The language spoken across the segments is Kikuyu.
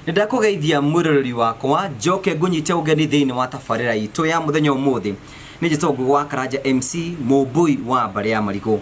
Nĩ ndakũgeithia mwĩroreri wakwa, njoke ngũnyite ũgeni thĩinĩ wa tabarĩra itũ ya mũthenya ũmũthĩ. Nĩ njĩtagwo Ngũgĩ wa Karanja MC, mũmbũi wa mbarĩ ya Marigũ.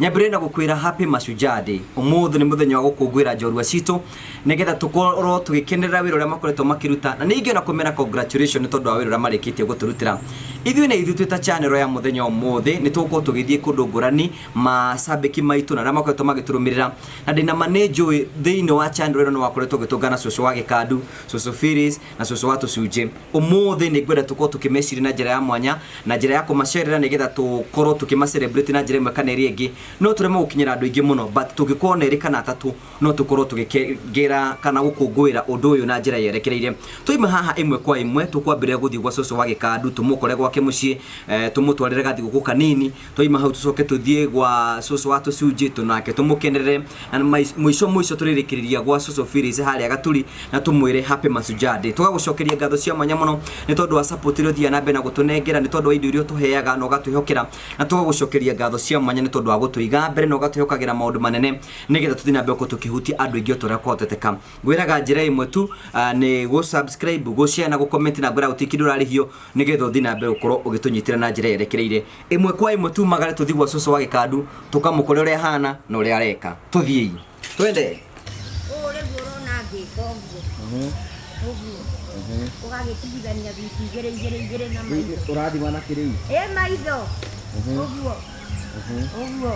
Nyambĩrĩrie na gũkwĩra Happy Mashujaa Day. Ũmũthĩ nĩ mũthenya wa gũkũngũĩra njorua citũ nĩgetha tũkorwo tũgĩkenerera wĩra ũrĩa makoretwo makĩruta na ningĩ ona kũmera congratulation nĩ tondũ wa wĩra ũrĩa marĩkĩtie gũtũrutĩra. Ithuĩ na ithuĩ twĩ ta channel ya mũthenya ũmũthĩ nĩ tũgũkorwo tũgĩthiĩ kũndũ ngũrani macambĩki maitũ na arĩa makoretwo magĩtũrũmĩrĩra na ndĩna ma nĩ njũĩ thĩinĩ wa channel ĩno nĩ wakoretwo ũgĩtũngana cũcũ wa gĩkandu, cũcũ Phyllis na cũcũ wa tũcunjĩ. Ũmũthĩ nĩ ngwenda tũkorwo tũkĩmeciria na njĩra ya mwanya na njĩra ya kũmacerera nĩgetha tũkorwo tũkĩma celebrate na njĩra ĩmwe kana ĩrĩa ĩngĩ. No tũremwo gũkinyĩra andũ aingĩ mũno but tũngĩkorwo na erĩ kana atatũ no tũkorwo tũgĩkengera kana gũkũngũĩra ũndũ ũyũ na njĩra yerekereire. Twaima haha ĩmwe kwa ĩmwe tũkwambĩrĩria gũthiĩ gwa cũcũ wa gĩkandu tũmũkore gwake mũciĩ, tũmũtwarĩre gathigũkũ kanini. Twaima hau tũcoke tũthiĩ gwa cũcũ wa tũcunjĩ tũnake tũmũkenerere na mũico mũico tũrĩrĩkĩrĩria gwa cũcũ Phyllis harĩa Gaturi na tũmwĩre Happy Mashujaa Day. Tũgagũcokeria ngatho cia mwanya mũno nĩ tondũ wa support ĩrĩa ũthiaga na mbere na gũtũnengera, nĩ tondũ wa indo iria ũtũheaga na ũgatwĩhokera, na tũgagũcokeria ngatho cia mwanya nĩ tondũ wa gũtũiga mbere na ũgatwĩhokagĩra maũndũ manene nĩgetha tũthiĩ na mbere gũkorwo tũkĩhutia andũ aingĩ o ta ũrĩa kwahoteteka. Ngwĩraga njĩra ĩmwe tu, nĩ gũ subscribe, gũ share na gũ comment, na ngwĩraga gũtirĩ kĩndũ ũrarĩhio nĩgetha ũthiĩ na mbere gũkorwo ũgĩtũnyitĩra na njĩra yerekereire. Ĩmwe kwa ĩmwe tumagare tũthiĩ gwa cũcũ wa gĩkandu tũkamũkore ũrĩa ahana na ũrĩa areka. Tũthiĩi. Twende. Ũũ rĩu ũrona ngĩka ũguo. Ũguo. Ũgagĩtigithania biti igĩrĩ igĩrĩ igĩrĩ na maitho. Ũrathima na kĩrĩu? Ĩ maitho. Ũguo. Ũguo.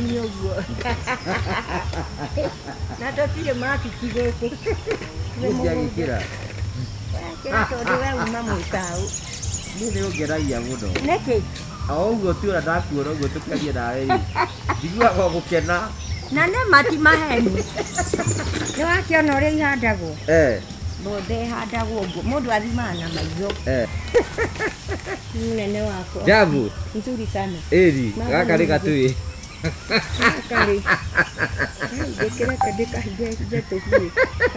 Nĩ ũguo. Na tũtirĩ maciki gũkũ. Niĩ ndiagĩkĩra. Kĩra tondũ we uma mwĩtaũ. Niĩ nĩ ũngenagia mũno. Nĩkĩ? O ũguo tu ona ndakuona ũguo tũkĩaria nawe rĩ, njiguaga o gũkena. Na nĩ ma ti maheni. Nĩ wakĩona ũrĩa ihandagwo? Eh. Mbembe ĩhandagwo ũguo. Mũndũ athimaga na maitho. Eh. Mũnene wakwa. Jambo. Nzuri sana. Ĩri, gaka nĩ gatui. Gakarĩ. Ndĩkĩreke ndĩkahinge hinge tũthiĩ.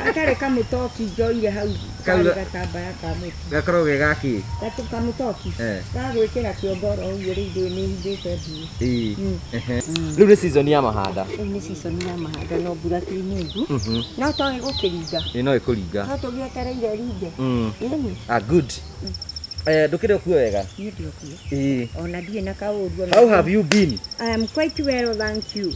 Gatarĩ kamũtoki njoire hau Kau- karĩ gatambaya ka mũtu. Gakoragwo ge gakĩ? Gatũ kamũtoki. Eh. Ga gwĩkĩra kĩongo oro ũguo rĩu ndũĩ nĩ hingĩte nduĩ. Ĩĩ. Rĩu nĩ season ya mahanda. Rĩu nĩ season ya mahanda no mbura ti nyingĩ. No to ĩgũkĩringa. Ĩ no ĩkũringa. No tũgĩetereire ĩringe. Ĩni. Ah, good. Eh, ndũkĩrĩ okuo wega? Niĩ ndĩ okuo. Ĩĩ. Ona ndirĩ na kaũru ona. How have you been? I am quite well, thank you.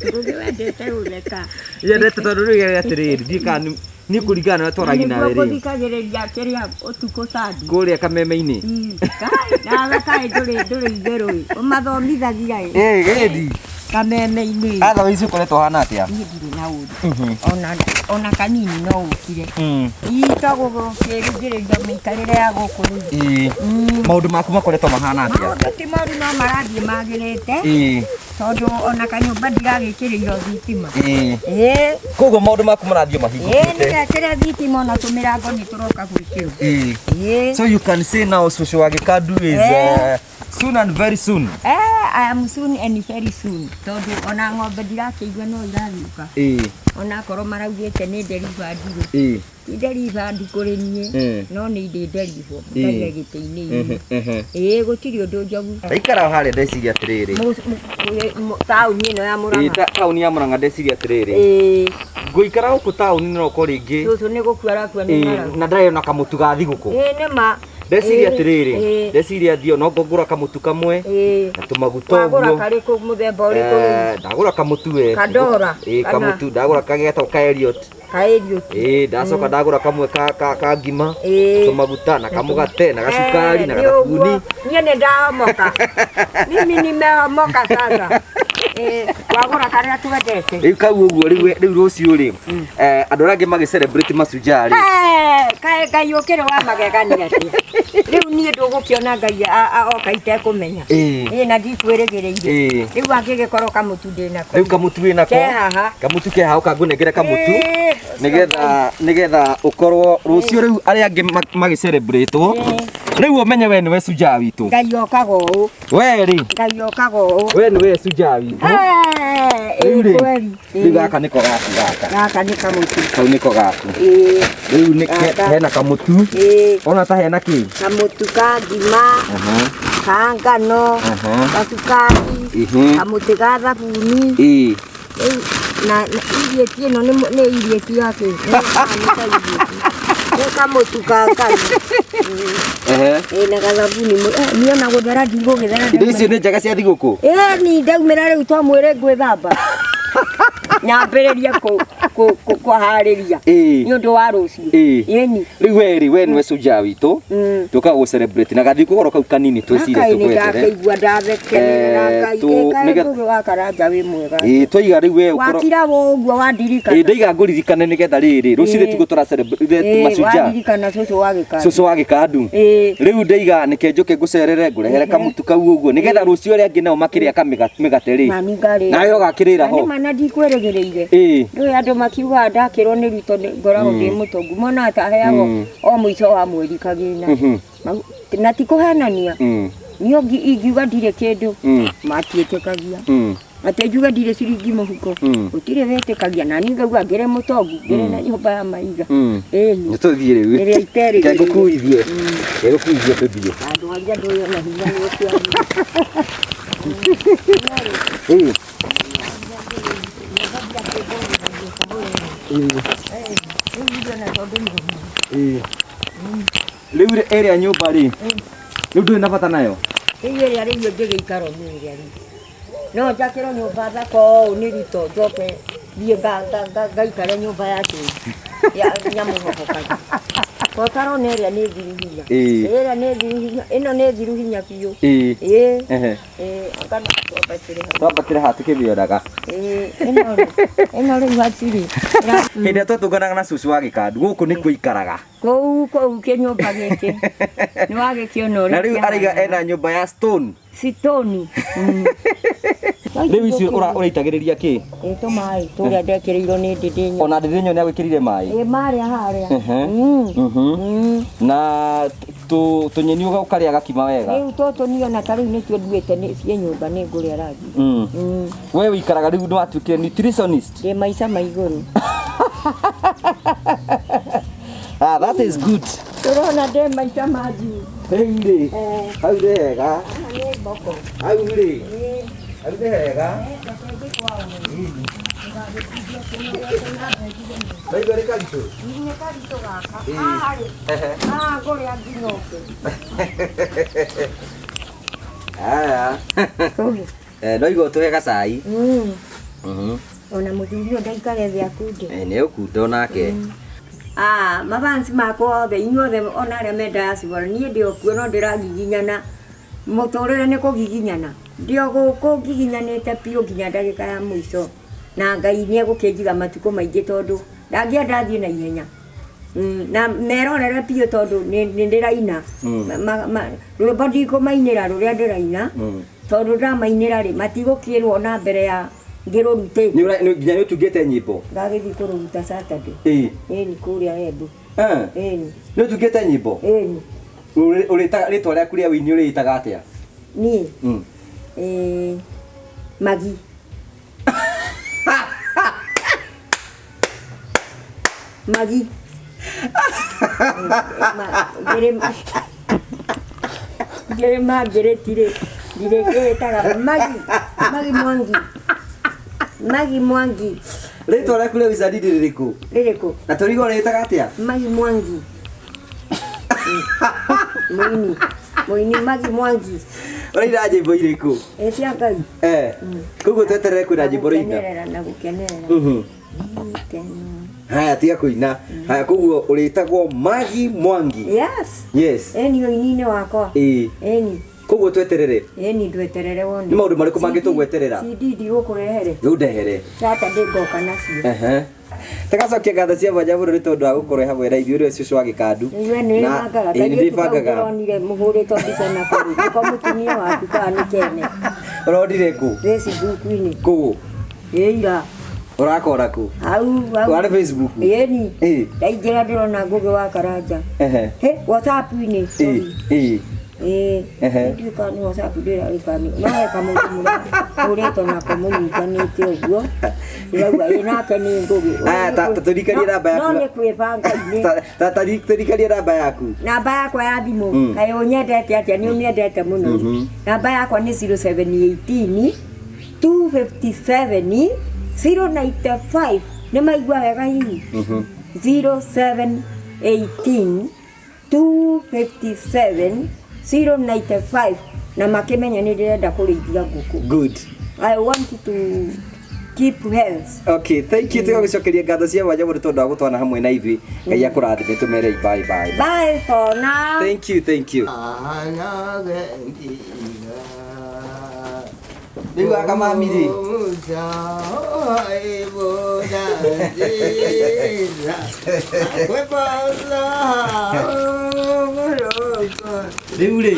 Ngũgĩ wendete gũtheka. Nyendete tondũ rĩu gere atĩrĩrĩ, ndiũĩ kana niĩ kũringana na ũrĩa twaragia Na nawe nĩguo rĩ. ngũthikagĩrĩria kĩrĩa ũtukũ Sunday. Kũrĩa kameme-inĩ. Kai, nawe kaĩ ndũrĩ ndũrĩ itherũ ĩ. Ũmathomithagia ĩ. Ĩ, gĩthi. Kameme-inĩ. Otherwise ũkoretwo ũhana atĩa? Niĩ ndirĩ na ũru. Ona ona kanini no ũkire. Ii to gũkĩringĩrĩria mĩikarĩre ya gũkũ rĩu. Ĩĩ. Maũndũ maku makoretwo mahana atĩa? Maũndũ ti moru no marathiĩ magĩrĩte. Ĩĩ. Tondũ ona kanyũmba ndiragĩkĩrĩirwo thitima. Ĩĩ. Ĩĩ. Koguo maũndũ maku marathiĩ Ĩĩ mahingũkĩte. nĩgekĩre thitima ona tũmĩrango nĩ tũroka gwĩkĩrwo. Ĩĩ. Ĩĩ. So you can say now Cũcũ wa Gĩkandu is soon and very soon. Eh, I am soon and very soon. Tondũ ona ng'ombe ndirakĩigua no iragĩũka. Ĩĩ. Ona akorwo maraugĩte nĩ delivered rĩ. Ĩĩ. Ti delivered kũrĩ niĩ. No nĩ ndĩ deliver. Ngaige gĩtĩ-inĩ inyuĩ. Ĩĩ gũtirĩ ũndũ njogu. Ndaikara harĩa ndeciria atĩrĩrĩ. Taũni ĩno ya Ĩĩ, Mũrang'a. taũni ya Mũrang'a ndeciria atĩrĩrĩ. Ĩĩ. Ngũikara gũkũ taũni no ũkorwo rĩngĩ. Cũcũ nĩ gũkua arakua nĩ Ĩĩ, ng'aragu. na ndarĩ ona kamũtu ga thigũkũ. Ĩĩ nĩ ma. Ndeciria Ĩĩ, atĩrĩrĩ, ĩĩ. ndeciria thiĩ no ngũgũra kamũtu kamwe Ĩĩ. na tũmaguta Wagũra ũguo. karĩkũ mũthemba ũrĩkũ rĩu? Eh, ndagũra kamũtu we. Kandora, Ĩĩ, kana? kamũtu ndagũra kagetagwo ka Elliot. Ka Elliot. Ĩĩ, ndacoka ndagũra kamwe ka ka ka ngima. Ĩĩ. Tũmaguta na kamũgate na gacukari na Eh, nĩ gathabuni. ũguo. Niĩ nĩ ndahomoka. Mimi nimehomoka sasa. Eh, wagũra karĩa twendete. Rĩu kau ũguo rĩu rĩu rũciũ rĩ, andũ arĩa angĩ magĩ celebrate Mashujaa rĩ. Eh, kaĩ Ngai ũkĩrĩ wa magegania atĩa? Rĩu niĩ ndũgũkĩona Ngai oka itekũmenya. Ĩĩ. Ĩĩ na ndikwĩrĩgĩrĩire. Ĩĩ. Rĩu angĩgĩkorwo kamũtu ndĩnako. Rĩu kamũtu wĩ nako. Ke haha. Kamũtu ke haha ũkangũnengere kamũtu. Ĩĩ, Nĩgetha nĩgetha ũkorwo rũciũ rĩu arĩa angĩ magĩ celebrate wo. Rĩu ũmenye we nĩwe shujaa witũ. Ngai okaga ũũ. We rĩ. Ngai okaga ũũ. We nĩwe shujaa witũ. Eh, Rĩu ĩĩ rĩ. kweli. Rĩu gaka nĩko gaku gaka. Gaka nĩ kamũtu. Kau nĩko gaku. Ĩĩ. Rĩu nĩ Gaka. hena kamũtu. Ĩĩ. Ona ta hena kĩ? Kamũtu ka ngima, ka ngano, gacukari, kamũtĩ ga thabuni. Ĩĩ. Rĩu na irieti ĩno nĩ irieti ya kĩ? Nĩ ta irieti. Nĩ kamũtu ka ngano. Ehe. Ĩ na gathabuni. Niĩ ona gũthera ndigũgĩthera. Indo icio nĩ njega cia thigũkũ. Ĩ ni ndaumĩra rĩu to mwĩrĩ ngwĩthamba. Nyambĩrĩrie kũharĩria. Ĩĩ. Nĩ ũndũ wa rũciũ. Ĩĩ. Ĩni. Rĩu we rĩ, we nĩwe shujaa witũ. Tũkaga gũ celebrate na gathigũkũ goro kau kanini twĩcirie Kaĩ nĩ tũgwethere. ndakĩigua ndathekerera Eh, Ngai. tũ- Ĩ, kaĩ Ngũgĩ wa Karanja wĩ mwega. Ĩĩ twaiga rĩu we ũkorwo Wakira ũguo wandirikana. Ĩĩ ndaiga ngũririkane nĩgetha rĩrĩ rũcinĩ Ĩĩ. tiguo tũra celebrate Ĩĩ, mashujaa. wandirikana cũcũ wa gĩkandu. Cũcũ wa gĩkandu. Ĩĩ. Rĩu ndaiga nĩke njũke ngũcerere ngũrehere kamũtu kau ũguo nĩgetha rũciũ arĩa angĩ nao makĩrĩa mĩgate rĩ. Nani ngarĩ. Nawe ũgakĩrĩra ho. Na nĩ ma na ndikwĩrĩgĩrĩire. Ĩĩ. Ndũĩ andũ makiugaga ndakĩrwo nĩ Ruto ngoragwo ndĩ mũtongu monaga ta heagwo o mũico wa mweri kagĩna. Na ti kũhenania. Niĩ ingiuga ndirĩ kĩndũ matiĩtĩkagia. Atĩ njuge ndirĩ ciringi mũhuko gũtirĩ wĩtĩkagia na niĩ ngauga ngĩrĩ mũtongu ngĩrĩ na nyũmba ya mahiga. Ĩni. Nĩ tũthiĩ rĩu. Ĩrĩa iterĩgĩrĩire. Reke ngũkuithie. Reke ngũkuithie tũthiĩ. Andũ arĩa ndũĩ ona hinya nĩ ũciarire. Ĩĩ. Ĩĩ. Rĩu rĩ, ĩrĩa nyũmba rĩ, rĩu ndũrĩ na bata nayo? Rĩu ĩrĩa rĩu ĩngĩgĩikaro nĩ ĩrĩa rĩu. No njakĩrwo nyũmba thaka ũũ nĩ Ruto njoke thiĩ ngaikare nyũmba ya tĩri ya nyamũ hohokagia. Ko ũtarona ĩrĩa nĩ thiru hinya. Ĩĩ. Ĩrĩa nĩ thiru hinya, ĩno nĩ thiru hinya biũ. Ĩĩ. Ĩĩ. Ehe. Ĩĩ, anga no twambatĩre hau. Twambatĩre haha tũkĩmĩonaga. Ĩĩ, ĩno rĩ, ĩno rĩu hatirĩ. Hĩndĩ ĩrĩa twatũnganaga na cũcũ wa gĩkandu gũkũ nĩkuo aikaraga. Kũu kũu kĩnyũmba gĩkĩ. Nĩ wagĩkĩona ũrĩa Na rĩu araiga kĩahanaga. ena nyũmba ya stone. Sitoni. Rĩu icio ũraitagĩrĩria kĩ? Ĩ tũmaĩ tũrĩa ndekĩrĩirwo nĩ ndĩndĩ nyũ. Ona ndĩndĩ nyũ nĩagwĩkĩrire maĩ? Ĩ marĩa harĩa. Ehe. Na tũnyeni ũkarĩa gakima wega? Rĩu tũtũ niĩ ona ta rĩu nĩtuo nduĩte nĩ ciĩ nyũmba nĩ ngũrĩa rangi. We ũikaraga rĩu nĩwatuĩkire nutritionist? Ndĩ maica ma igũrũ. Ah, that is good. Tũrona ndĩ maica ma njuu. Rĩu rĩ, hau nĩ hega. Nĩ mboko. Hau rĩ, hau nĩ hega. Waigua nĩ karitũ? Nĩ karitũ gaka. Haha rĩ, haha ngũrĩa nginya ũkĩ. Haya. No igua ũtũhe gacai. Ona mũthuri ũyũ ndaikare thĩ akunde. Nĩ ũkunda onake. Ah, mabansi makwa othe inyuothe ona arĩa me diaspora niĩ ndĩ o kuo no ndĩragiginyana mũtũrĩre nĩ kũgiginyana ndĩ o gũkũ ngiginyanĩte biũ nginya ndagĩka ya mũico na Ngai nĩ egũkĩnjiga matukũ maingĩ tondũ ndangĩenda thiĩ na ihenya. Na merorere biũ tondũ nĩ ndĩraina. Rwĩmbo ndikũmainĩra rũrĩa ndĩraina tondũ ndamainĩra rĩ matigũkĩrwo na mbere ya ngĩrũrutĩte. Nginya nĩ ũtungĩte nyĩmbo? Ndagĩthiĩ kũrũruta Saturday. Ĩĩ. Ĩni kũrĩa Embu. Ĩni. Nĩ ũtungĩte nyĩmbo? Ĩni. Ũrĩtaga rĩtwa rĩaku rĩa wĩini ũrĩĩtaga atĩa? Niĩ? Magi. Magi. Ngĩrĩ mangĩrĩtirĩ. Ndirĩkĩĩtaga Magi. Magi Mwangi. Magi Mwangi. Rĩtwa rĩaku rĩa wĩcani nĩ rĩrĩkũ? Rĩrĩkũ? Na tũrigwo rĩtaga atĩa? Magi Mwangi. Mũini. Mũini Magi Mwangi. Ũraina nyĩmbo irĩkũ? Ĩ cia Ngai. Koguo tweterere kwĩna nyĩmbo ũraina. Gũkenerera na gũkenerera. Haya tiga kũina. Haya koguo ũrĩtagwo Magi Mwangi. Yes. Yes. Ĩni ũini-inĩ wakwa. Ĩĩ. Ĩni. Koguo tweterere. Ĩni ndweterere wone. Nĩ maũndũ marĩkũ mangĩ tũgweterera? CD ndigũkũrehere. Rĩu ndehere. Saturday ngoka nacio. Ehe. Tũgacokia ngatho cia mwanya mũno nĩ tondũ wa gũkorwo hamwe na ithuĩ ũrĩa cũcũ wa gĩkandu. We nĩ wĩbangaga. Ĩĩ, nĩ ndĩbangaga. Ndĩronire mũhũrĩtwo mbica na kũu. Nĩko mũtumia waku kana nĩ kene. Ũronire kũ? Facebook-inĩ. Kũ? Ĩ ira. Ũrakora kũ? Hau, hau. Warĩ Facebook? Ĩni. Ĩĩ. Ndaingĩra ndĩrona Ngũgĩ wa Karanja. Ehe. He, WhatsApp-inĩ. Ĩĩ, ĩĩ. Ĩĩ. Ehe. Ndiũĩ kana nĩ WhatsApp ndĩrarĩ kana nĩ. No he kamũndũ mũrahũrĩtwo nako mũnyitanĩte ũguo. Ndĩrauga ĩ nake nĩ Ngũgĩ. Aya, ta tũrikanie namba yaku. No nĩ kwĩbanga-inĩ. Ta tũrikanie namba yaku. Namba yakwa ya thimũ. Kaĩ ũnyendete atĩa? Nĩ ũmĩendete mũno. Namba yakwa nĩ 0718 257 095 nĩ maigua wega hihi 0718 257 095 na makĩmenya nĩ ndĩrenda kũrĩithia ngũkũ. Good. I want to keep health. Okay, thank you. Tũgagũcokeria ngatho cia mwanya mũno tondũ wa gũtwana hamwe na ithuĩ. Ngai akũrathime, tũmere bye bye. Bye for now. Thank you, thank you. Rĩu aka mami rĩ. Rĩu rĩ.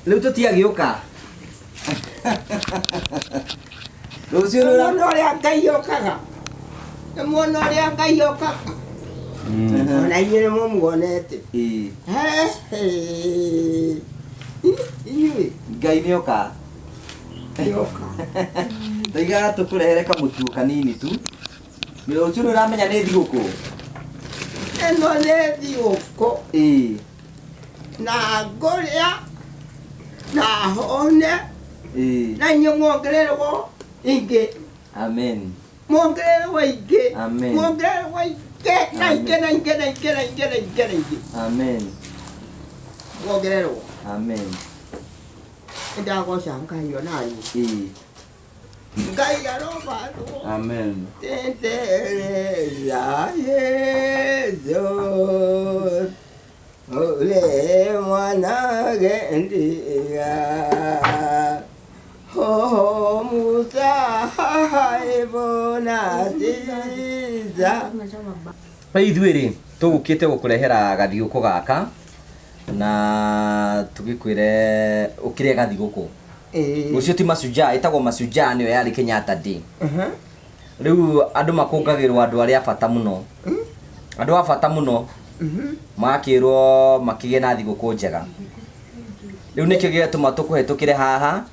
Rĩu tũtiagĩũka. Rũciũ rũra. Nĩmuona ũrĩa Ngai okaga, nĩmuona ũrĩa Ngai okaga, ona inyuĩ nĩmũmuonete. Ĩĩ. Inyuĩ Ngai nĩoka. nĩoka. Taigaga tũkũrehere kamũtuo kanini tu. Rũciũ nĩũramenya nĩ thigũkũ. Ĩno nĩ thigũkũ. Ĩĩ. Na ngũrĩa na hone. Ĩĩ. Na inyuĩ muongererwo ingĩ. Amen. Muongererwo ingĩ. Amen. Muongererwo ingĩ na ingĩ na ingĩ na ingĩ na ingĩ na ingĩ na ingĩ. Amen. Muongererwo. Amen. Nĩndagoca Ngai onaniĩ. Ĩĩ. Ngai arogathwo. Amen. Tendereza Yesu ule mwana gendia ho Musa haibona tiza. Ithuĩ rĩ tũgũkĩte gũkũrehera gathigũkũ gaka na tũgĩkwĩre ũkĩrĩe gathigũkũ. Rũciũ ti Mashujaa, ĩtagwo Mashujaa nĩyo yarĩ Kenyatta Day. Rĩu andũ makũngagĩrwo andũ arĩa a bata mũno. Andũ a bata mũno makĩrwo makĩgĩe na thigũkũ njega. Rĩu nĩkĩo gĩatũma tũkũhetũkĩre haha,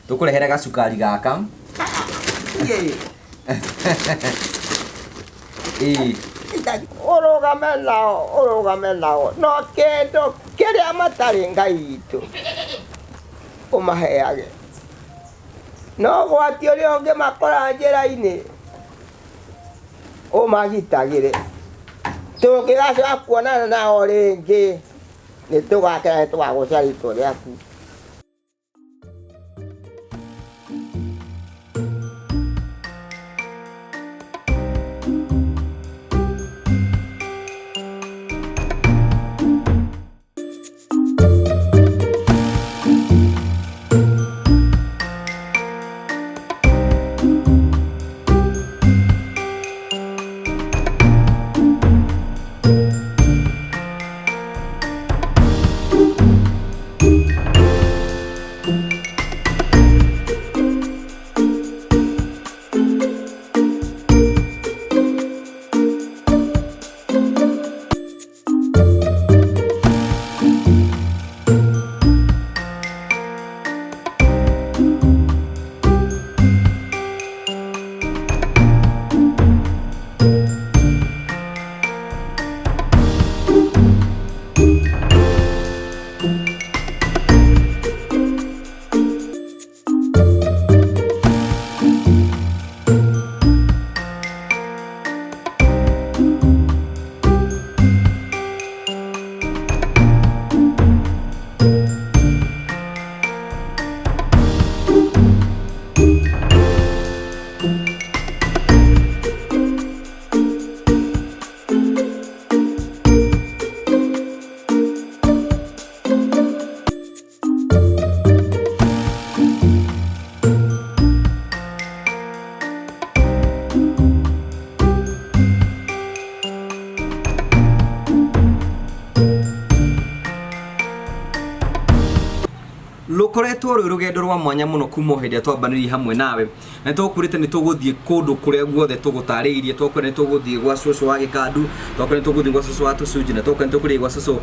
tũkũrehere gacukari gaka. Ĩĩ. Ũrũgame nao, ũrũgame nao, no kĩndũ kĩrĩa matarĩ Ngai witũ ũmaheage. No ũgwati ũrĩa ũngĩmakora njĩra-inĩ ũmagitagĩre. Tũngĩgacoka kuonana nao rĩngĩ nĩ tũgakena, nĩ tũgagooca rĩtwa rĩaku. Rũkoretwo rwĩ rũgendo rwa mwanya mũno kuma o hĩndĩ ĩrĩa twambanĩrie hamwe nawe, na nĩtũgũkwĩrĩte nĩtũgũthiĩ kũndũ kũrĩa guothe tũgũtarĩirie. Twakwĩra nĩtũgũthiĩ gwa cũcũ wa Gĩkandu, twakwĩra nĩtũgũthiĩ gwa cũcũ wa Tũcunji, na twakwĩra nĩtũkũrĩa gwa cũcũ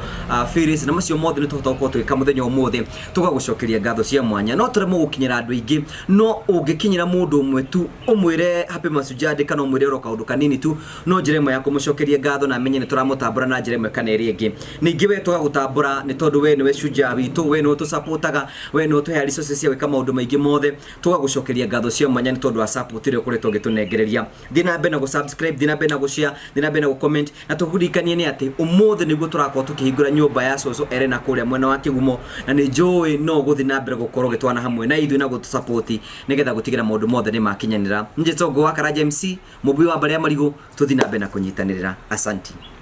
Phyllis, na macio mothe nĩtũhota gũkorwo tũgĩka mũthenya ũmũthĩ. Tũgagũcokeria ngatho cia mwanya. No tũremwo gũkinyĩra andũ aingĩ, no ũngĩkinyĩra mũndũ ũmwe tu ũmwĩre Happy Mashujaa Day kana ũmwĩre oro kaũndũ kanini tu, no njĩra ĩmwe ya kũmũcokeria ngatho na amenye nĩtũramũtambũra na njĩra ĩmwe kana ĩrĩa ĩngĩ. Ningĩ we tũgagũtambũra nĩ tondũ we nĩwe shujaa witũ, we nĩwe ũtũsupportaga We nĩ ũtũheaga resources cia gwĩka maũndũ maingĩ mothe. Tũgagũcokeria ngatho cia mwanya nĩ tondũ wa support ĩrĩa ũkoretwo ũgĩtũnengereria. Thiĩ na mbere na gũ subscribe, thiĩ na mbere na gũ share, thiĩ na mbere na gũ comment, na tũkũririkanie nĩ atĩ ũmũthĩ nĩguo tũrakorwo tũkĩhingũra nyũmba ya cũcũ Elena kũrĩa mwena wa Kĩgumo, na nĩ njũĩ no ũgũthiĩ na mbere gũkorwo ũgĩtwana hamwe na ithuĩ na gũtũ support nĩgetha gũtigĩra maũndũ mothe nĩ makinyanĩra. Njĩtwo Ngũgĩ wa Karanja MC, mũmbui wa mbarĩ ya marigũ, tũthiĩ na mbere na kũnyitanĩrĩra. Asanti.